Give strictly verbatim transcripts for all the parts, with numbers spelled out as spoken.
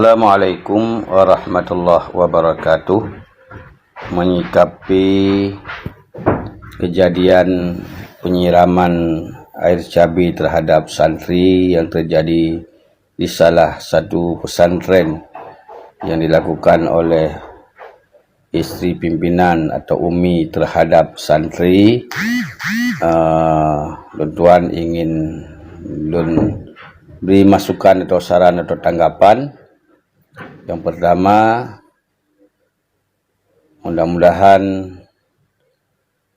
Assalamualaikum warahmatullahi wabarakatuh. Menyikapi kejadian penyiraman air cabai terhadap santri yang terjadi di salah satu pesantren yang dilakukan oleh isteri pimpinan atau umi terhadap santri, eh, lôn tuan ingin lôn beri masukan atau saran atau tanggapan. Yang pertama, mudah-mudahan,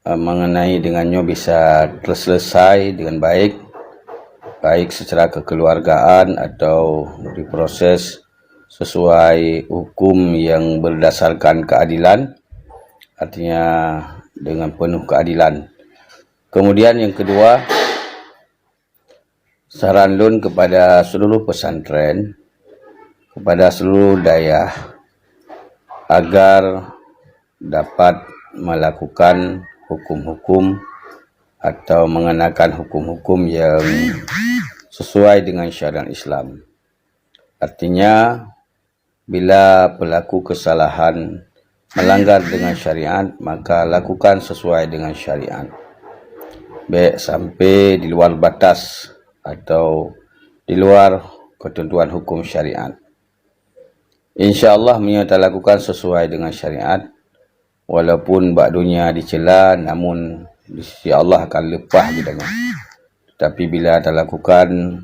eh, mengenai dengan nyoe bisa terselesai dengan baik, baik secara kekeluargaan atau diproses sesuai hukum yang berdasarkan keadilan, artinya dengan penuh keadilan. Kemudian yang kedua, saran lôn kepada seluruh pesantren, kepada seluruh dayah, agar dapat melakukan hukum-hukum atau mengenakan hukum-hukum yang sesuai dengan syariat Islam. Artinya, bila pelaku kesalahan melanggar dengan syariat, maka lakukan sesuai dengan syariat. Bék sampai di luar batas atau di luar ketentuan hukum syariat. Insya Allah, meunyoe talakukan sesuai dengan syariat, walaupun bak dunia dicela, namun di sisi Allah akan leupah geutanyoe. Tetapi bila talakukan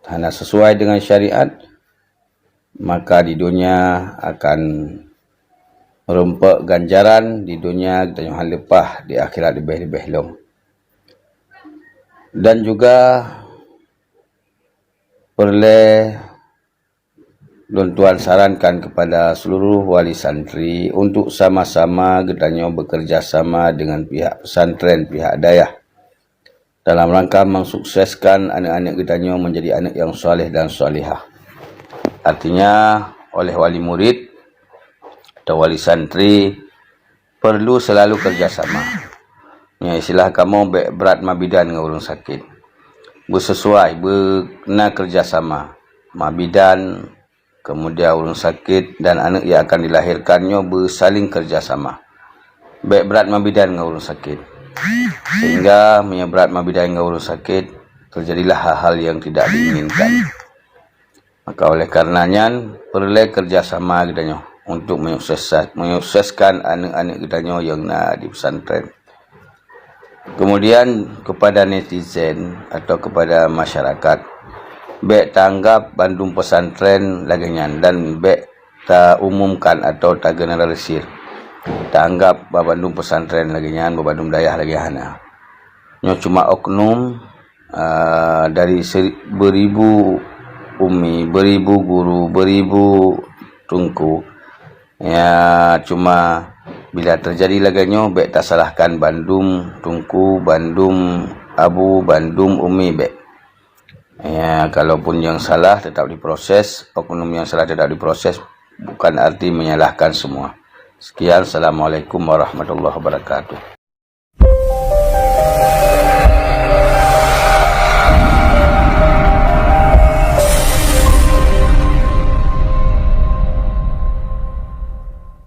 hana sesuai dengan syariat, maka di dunia akan meurumpok ganjaran di dunia, geutanyoe han leupah di akhirat leubeh-leubeh lom. Dan juga peureulée lôn tuan sarankan kepada seluruh wali santri untuk sama-sama geutanyoe bekerja sama dengan pihak pesantren, pihak dayah, dalam rangka mensukseskan aneuk-aneuk geutanyoe menjadi aneuk yang saleh dan salihah. Artinya, oleh wali murid atau wali santri perlu selalu kerjasama. Nyan istilah kamoe bék brat mabidan ngon ureuëng sakét. Beusesuai, beuna kerjasama mabidan, kemudian ureuëng sakét dan aneuk yang akan dilahirkan nyoe beusaling kerjasama. Bék brat mabidan ngon ureuëng sakét. Sehingga meunyoe brat mabidan ngon ureuëng sakét, terjadilah hal-hal yang tidak diinginkan. Maka oleh karena nyan, peureulée kerjasama geutanyoe untuk menyukses, menyukseskan aneuk-aneuk geutanyoe nyang na di pesantren. Kemudian kepada netizen atau kepada masyarakat, bék taanggap bandum pesantren lagée nyan dan bék taumumkan atau tageneralisir. Taanggap bandum pesantren lagée nyan, bandum dayah lagée hana. Nyoe cuma oknum, ah, dari seri-, beribu umi, beribu guru, beribu teungku. Ya, cuma bila terjadi lagée nyoe, bék tasalahkan bandum teungku, bandum abu, bandum umi bék. Ya, kalaupun yang salah tetap diproses, oknum yang salah tetap diproses, bukan arti menyalahkan semua. Sekian, Assalamualaikum warahmatullahi wabarakatuh.